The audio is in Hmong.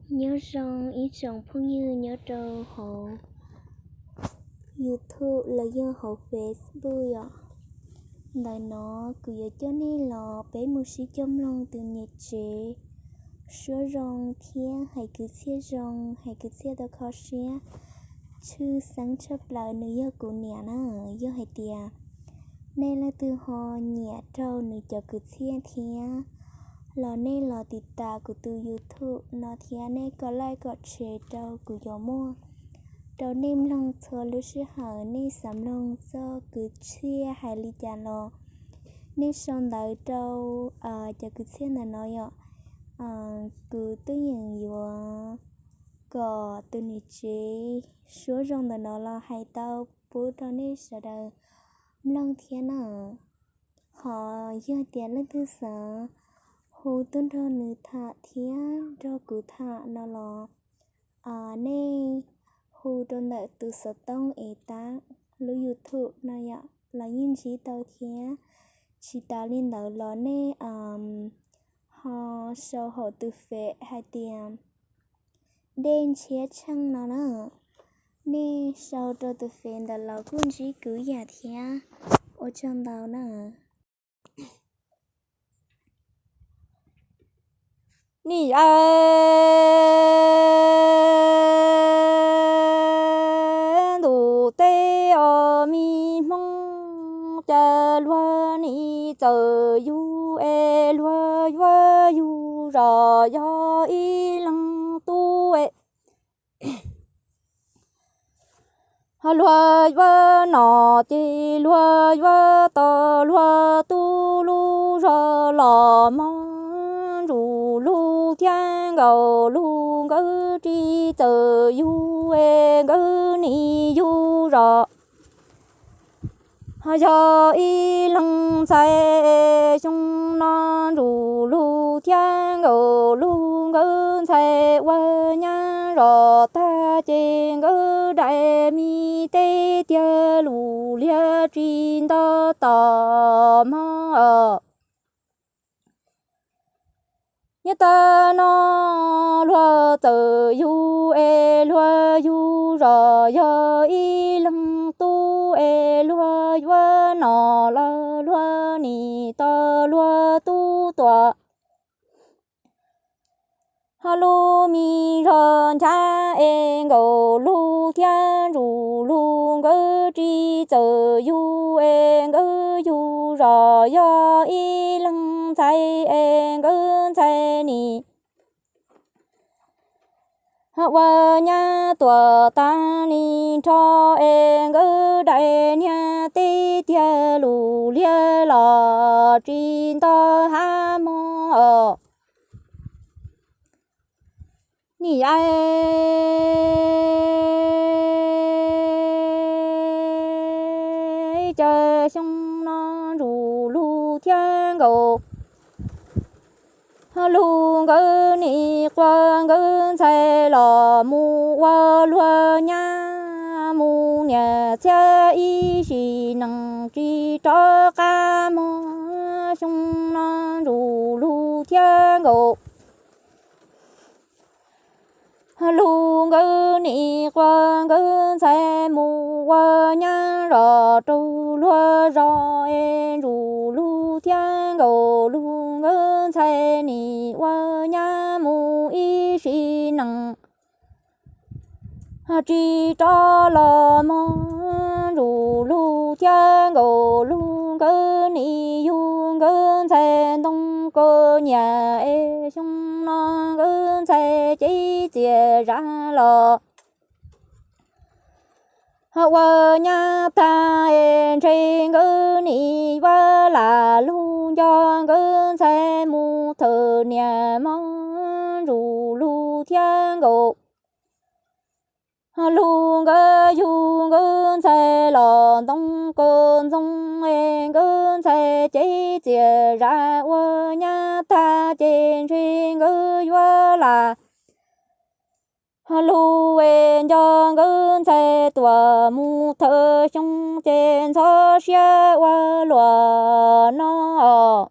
Nyob zoo ib tsoom phooj ywg nyob rau hauv YouTube los yog hauv Facebook yom. Ntawm no kuv yuav coj nej los peb mus sib cog mloog tus niam tsev suab zoo thiab hais kwv txhiaj zoo, hais kwv txhiaj tau kho siab. Tshwj xeeb tshaj plaws nws yog kuv niam na. Yog hais tias nej leej twg ho nyiam rau nws cov kwv txhiaj thiab los nej los tiv tam kuv tus YouTube no thiab nej kom like kom share rau kuv yuav muaj rau nej mloog txhua lub sij hawm. Nej xav mloog txoj kwv txhiaj hais li cas los nej sau ntawv rau cov kwv txhiaj ntawm no yom. Kuv twb yeej yuav kom tus niam tsev suab zoo ntawm no los hais tau pub rau nej sawv daws mloog thiab na. Ho yog tias leej twg xav hu tuaj nrog nws tham thiab nrog kuv tham no los nej hu rau ntawm tus xov tooj es tab lub YouTube no yom los yeej ntsib tau thiab. Tsis tas li ntawd los nej ho sau hauv tus Face hais tias Dej Ntshiab Tsheej no na. Nej sau rau tus Face ntawd los kuj ntsib kuv yam thiab. Ua tsaug ntau na. Nim ais ntuj teb os me Hmoob, cas luag nim txawm yug es luag yuav yug zom yog ib leeg tub es ho luag yuav nom ces luag yuav tau luag tub lub zog los mog. Ntsuj Lug thiab Nkaus Lug nkawd tsis txawm yug es nkawd nim yug zom ho yog ib leeg ntxhais. Xyoo no Ntsuj Lug thiab Nkaus Lug nkawd ntxhais ua nyab zom tag ces nkawd daim me teb tiag lus liag tsis nto tom mog. Nyob tag no luag txawm yug es luag yug zom yog ib leeg tub es luag yuav nom los luag nim tau luag tub tuam ho lub me zog nchav es Nkaus Lug thiab Ntsuj Lug nkawd tsis txawm yug es nkawd yug zom yog ib leeg ntxhais es nkawd ntxhais nim ho ua nyab tuam tag li nrho es nkawd daim niag teb tiag lus liag los tsis nto hav mog. Nim ais cas xyoo no Ntsuj Lug thiab Nkaus Lug nkawd nim quaj nkawd ntxhais los mus ua luag nyab mus niam txiv ib sim neej tsis rov qab mog. Xyoo no Ntsuj Lug thiab Nkaus Lug nkawd nim quaj nkawd ntxhais mus ua nyab zom rau luag zos es Ntsuj Lug thiab Nkaus Lug nkawd ntxhais nim ua nyab mus ib sim neej tsis rov los mog. Ntsuj Lug thiab Nkaus Lug nkawd nim yug nkawd ntxhais ntoo kaus nyiam es xyoo no nkawd ntxhais cev txias zam los ho ua nyab tag es ntshe nkawd nim yuav lam lug nco nkawd ntxhais mus thawm niam mog. Ntsuj Lug thiab Nkaus Lug nkawd yug nkawd ntxhais los ntoo kaus ntxoov es nkawd ntxhais cev txias zam ua nyab tag ces ntshe nkawd yuav lam lug es nco nkawd ntxhais tuam mus thawm xyoo ces ntxhov siab ua luaj no os.